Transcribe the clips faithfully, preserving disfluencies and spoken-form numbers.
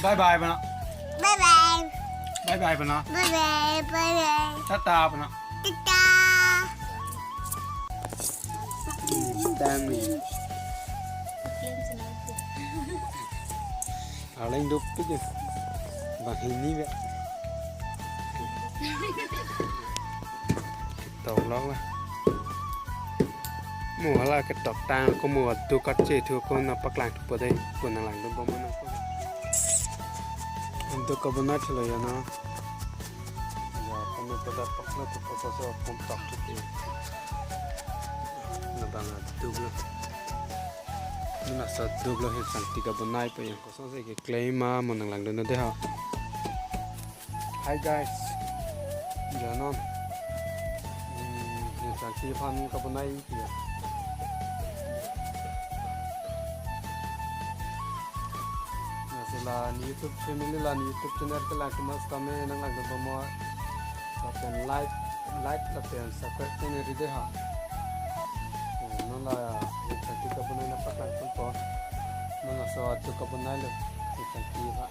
Bye bye pona. Bye bye. Bye bye pona. Bye bye. Bye bye. Tata pona. Tata. Tang ni. Alang duk tu je. Bahini be. Tok lok la. Mo hala ketok tang ko mo adu kat che thu ko na paklang thupo dei ko nang langdun bom nang ko. Adu kabonai thulo ya na. Ya ko mo pada paklang thupo so so kom tok thupo. Na bang adu lo. Na sa adu lo hin sangti kabonai pe ya. Koson se keklem ma mo nang langdun dei ha. Hi guys. Janon. Hmm, ya sangti aphan kabonai ya. Lasi la ne YouTube family la ne YouTube channel kelang kemas tame nang langdun bom mo. Lapen like, like lapen subscribe channel ri dei ha. Hmm, non la ya sangti kabonai na paklang pon po. Non laso adu kabonai lo. Ya sangti ha.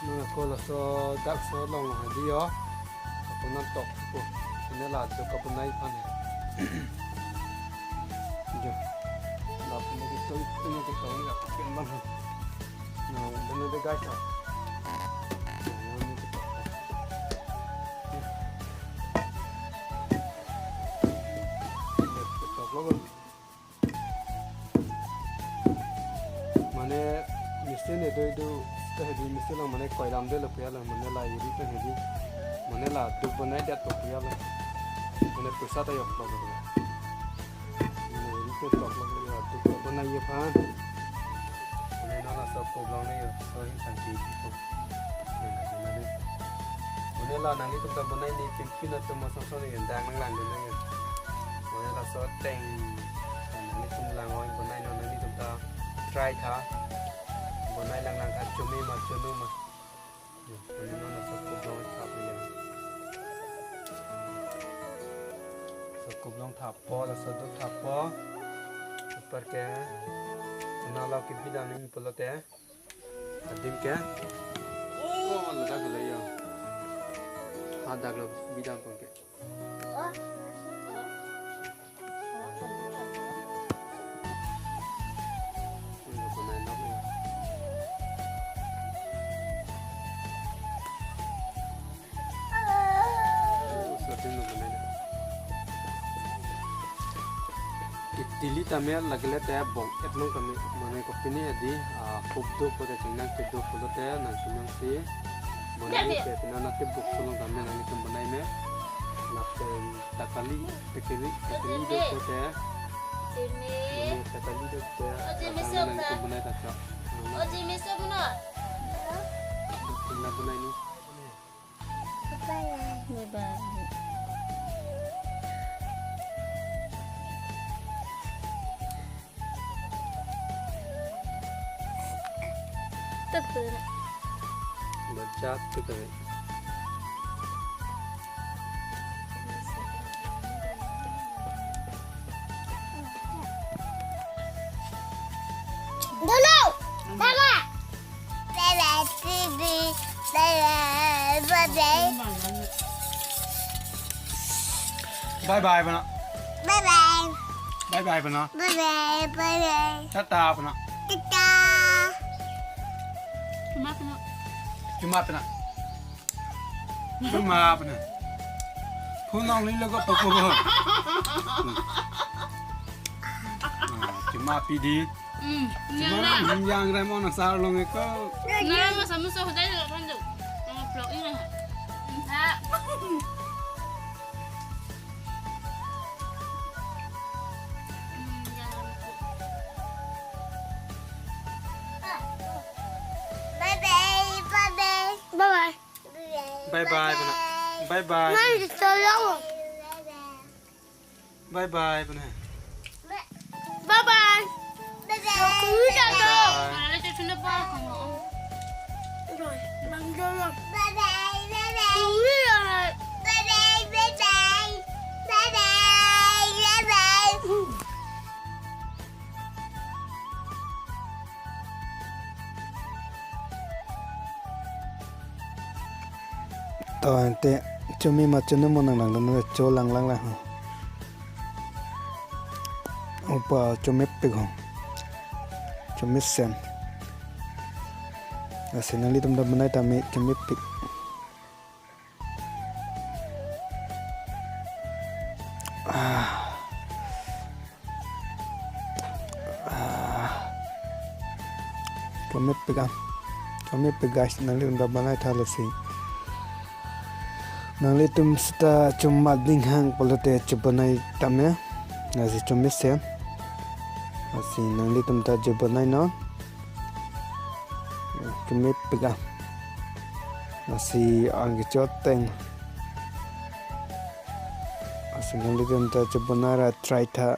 Nang ako laso dak so long hadi yo. Ako nang tok ko. Ini la adu kabonai aphan. Jo. La punya kita punya kita ini aku pin bang. Nah, benar deh guys. Nah, ini kita. Kita belum. Mane mistri ne do do ta hedi mistri lang mane koilam de lo puya lang mane la iri ta hedi mane la duk bonai det to puya lang mane pusa ta yok lo lo mane iri ta tok lo lo duk bonai ye phan mane na la sok ko long ne yo so hin sang ti ko. Mane la nanglitum ta bonai ni kim kim atum asong song ni dang nang lang dun nang. Mane laso ateng nanglitum lang oi bonai non nanglitum ta try tha. Bonai lang lang tha chumi ma chunu ma. Mane non laso kublong tha puya. Laso kublong tha po, laso duk tha po. Super ke. Na la kibidam ni pulote. Adim ke? Oh, ladak lo ya. Hadak lo bidam pon ke. Itili tame lagile te bong et long tame mane kopine adi, ah, hup do pote chengnang te do pulote nang chengnang si bonai te pina na te buk sulong tame nang itum bonai me. Lapen takali, takali, takali do pote. Mane takali do pote. Nang itum bonai ta chok. Oji meso muna. Pina bonai ni. Bye bye. Tuh, tuh. Baca tuh, tuh. Dulu, Baba. Bye bye, T V. Bye bye, bye bye. Bye bye, Bana. Bye bye. Bye bye, Bana. Bye bye, bye bye. Tata, Bana. Tata. Cuma, Bana. Cuma, Bana. Cuma, Bana. Phone only logo poko. Cuma pidi. Hmm, cuma yang rem on asar long eko. Nara mo samusa hodai lo kan do. Nama vlog ini ha. Ha. Hmm, yang rem ko. Bye bye, bye bye. Bye bye. Bye bye, Bana. Bye bye. Bye bye. Bye bye, Bana. Bye bye. Bye bye. Bye bye. Bye bye. Bye bye, bye bye. Bye bye, bye bye. Bye bye, bye bye. To ante chome ma chonu ma nanglangdun, cho langlang lang ho. Opa chomepik ho. Chomesen. Lasi nanglitum ta bonai tame chomepik. Ah. Ah. Chomepik ah. Chomepik guys, nanglitum ta bonai tha lasi. Nanglitum seta chomat ding hang pulote chobonai tame. Lasi chomesen. Lasi nanglitum ta chobonai non. Chomepik ah. Lasi angke choteng. Lasi nanglitum ta chobonai ra try tha.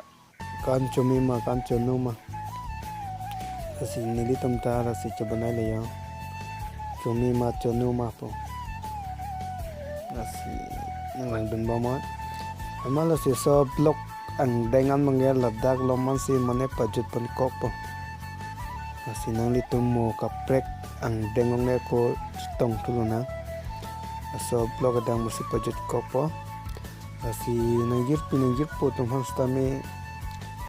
Ko-an chome ma, ko-an chonu ma. Lasi nelitum ta lasi chobonai le yo. Chome ma chonu ma pu. Lasi nanglangdun bom oi. Amat lasi laso block angdeng an mangya ladak lo mansi mane pajut pon kok po. Lasi nanglitum mo kaprek angdeng ong le ko chetong thu lonang. Laso block adang masi pajut kok po. Lasi nangjirpi nangjirpo atum aphan sitame